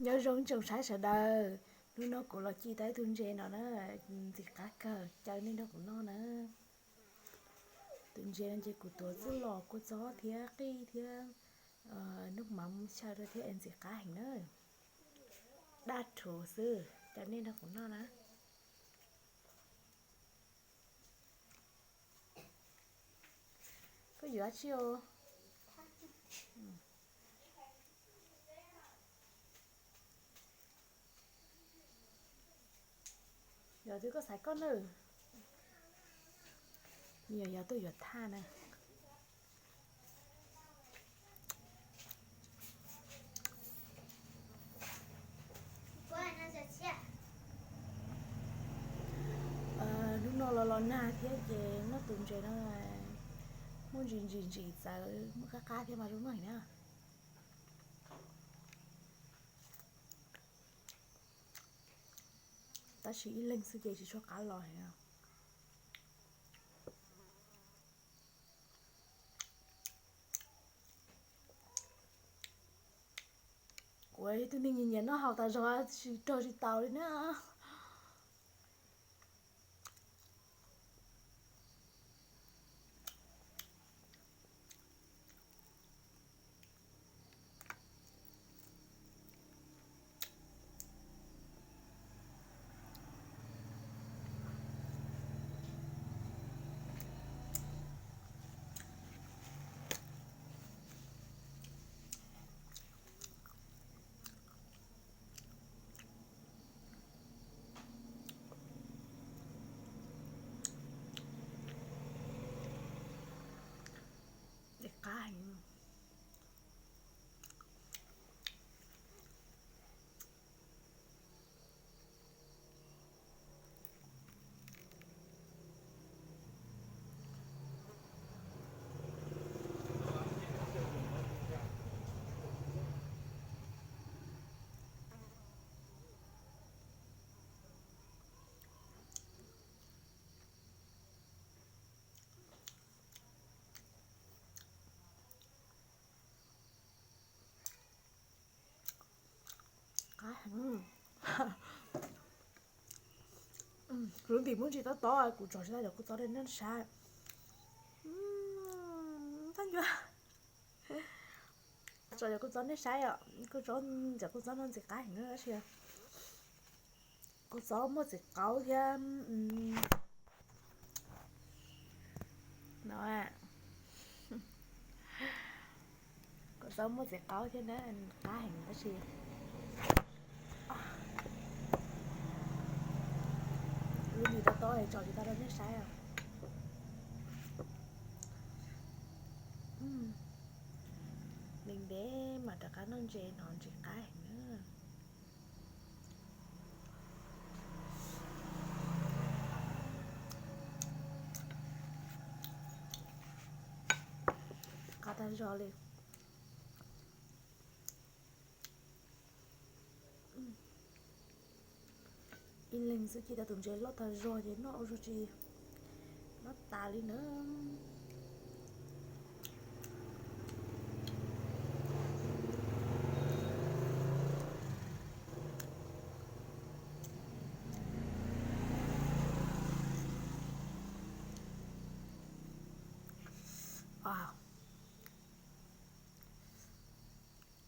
Nyob zoo tsoom saib sawv daws, hnub no kuv los ci tau ib tug ntses no na, ntxim qab kawg, caw nej nrog kuv noj na. Tus ntses no ces kuv tuav txuj lom kua txob thiab qij thiab noj mas mus xyaw rau thiab es ntxim qab heev na. Daj rhuv xwb, caw nej nrog kuv noj na. Koj yuav dab tsi os? Yog twb koj xaiv koj nawb. Yog, yog tuaj yuav thaj na. Hnub no los los nag thiab ces noj tus ntses no muaj ntsis ntsis ntsis txawv, muaj qab qab thiab mas zoo noj heev na. Tab sis ib leeg xwb ces tsis tshua qab los heev. Kuv yog tus neeg nyiam nyiam noj haus tas zog tsis rog tsis taus li na. Qab heev. Qab heev. Lub ntim muaj ntsis tob tob, kuv tso tsis tau cov kua txob rau nej saib. Tag ncua. Tso cov kua txob nej saib os, kua txob, cov kua txob no ntxim qab heev na tab sis kua txob muaj txiv qaub thiab no. Kua txob muaj txiv qaub thiab na, qab heev tab sis lub ntim tob tob tso tsis tau rau nej saib os. Neeg ntev mas rov qab noj ntses no ntxim qab heev na. Qab tag zog li. Ib leeg xwb ci tau tus ntses loj tag zog ces noj ua zog tsis noj tas li na.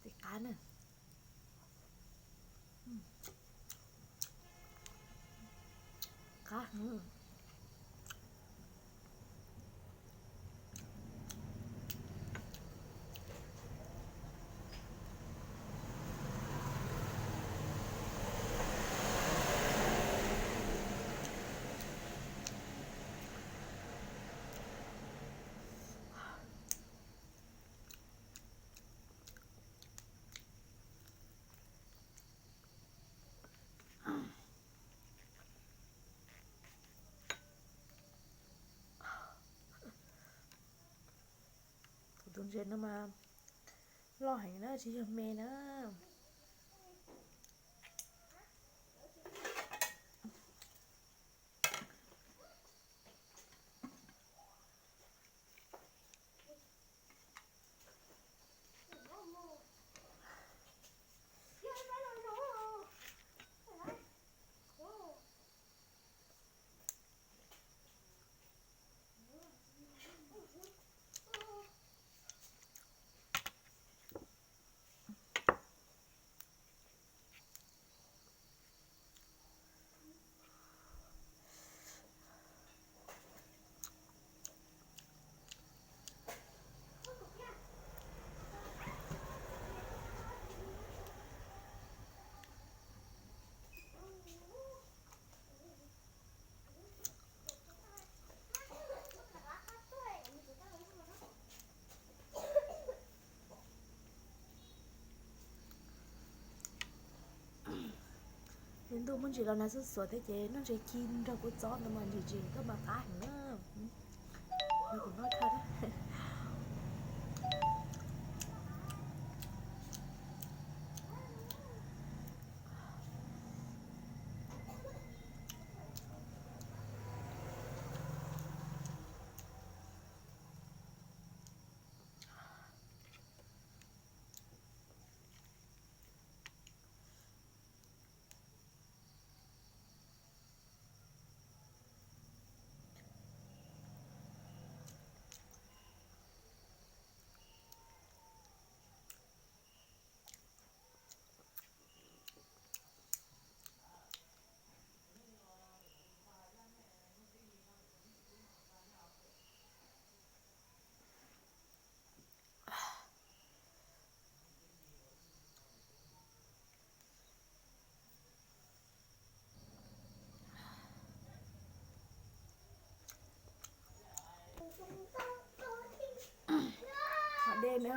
Txiv qab na. Qab heev. Kuv tus ntses no mas loj heev na, tsis yog me na. Ntuj muaj ntsis los nag xuj xuav thiab ces noj ntses ci nrog kuv txob ntawd mas ntsim ntsim koj mas qab heev na. Nrog kuv noj thiab. Hov dej na.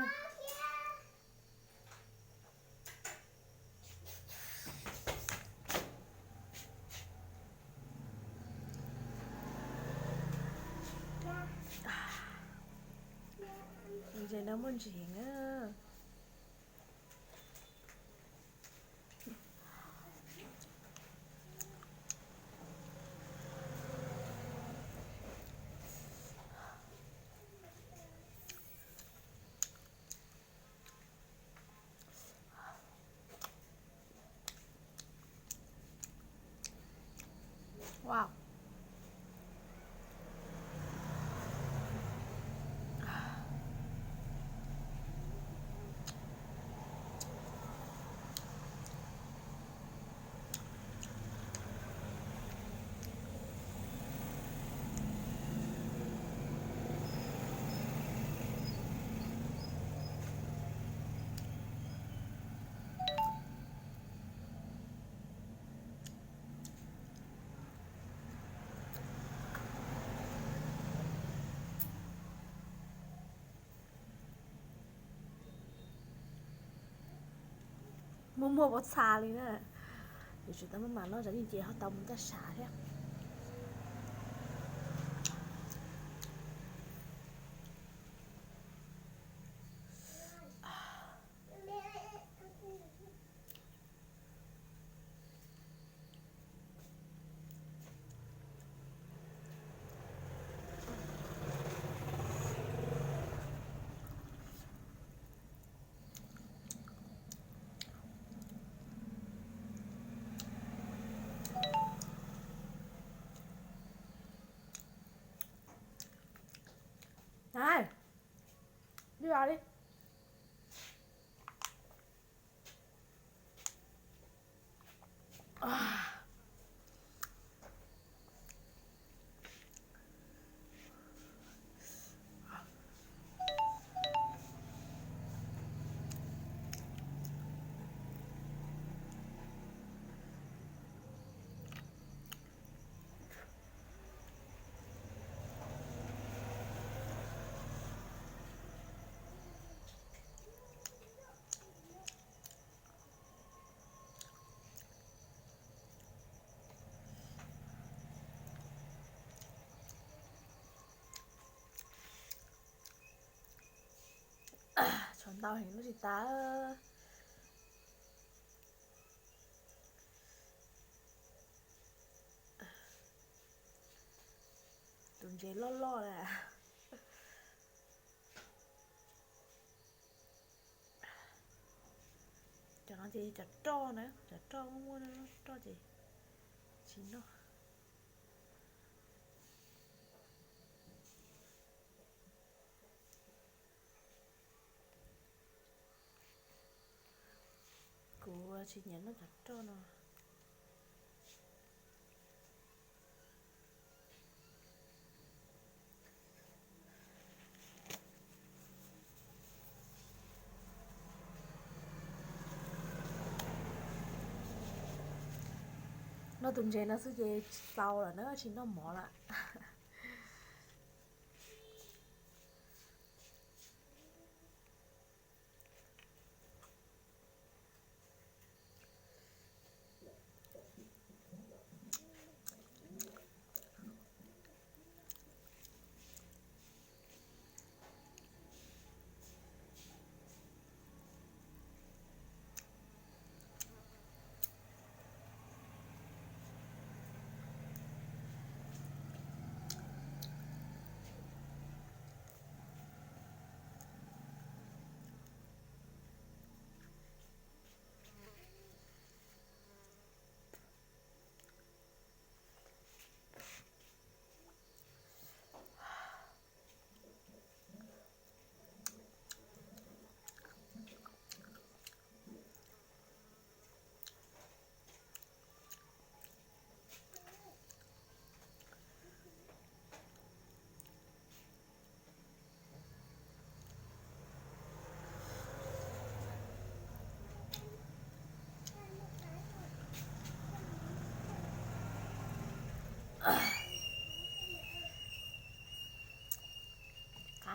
Ntses no muaj ntsis na. Wow. Muaj muaj pob txha li na. Yuav tsum tau maj mam noj, tsam yeej ces ho tau mus ncaj sav thiab. Dib los li. Tshuav ntau heev lub tsis tas. Tus ntses loj loj na. Cov no ces cov roj na, cov roj muaj muaj roj ces tsis noj. Kuv tsis nyiam noj cov roj no. Noj tus ntses no xwb ces tsis tau lawm na, tsis noj mov lawm.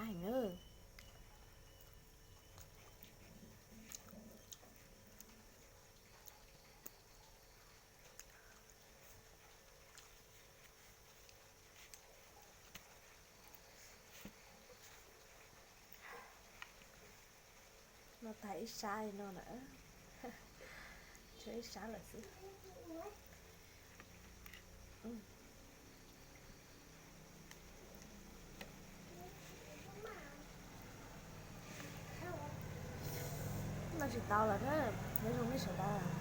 qab heev na. No tag ib sab li no lawm, tshuav ib sab lawm xwb. No tsis tau lawm na, nyob zoo nej sawv daws.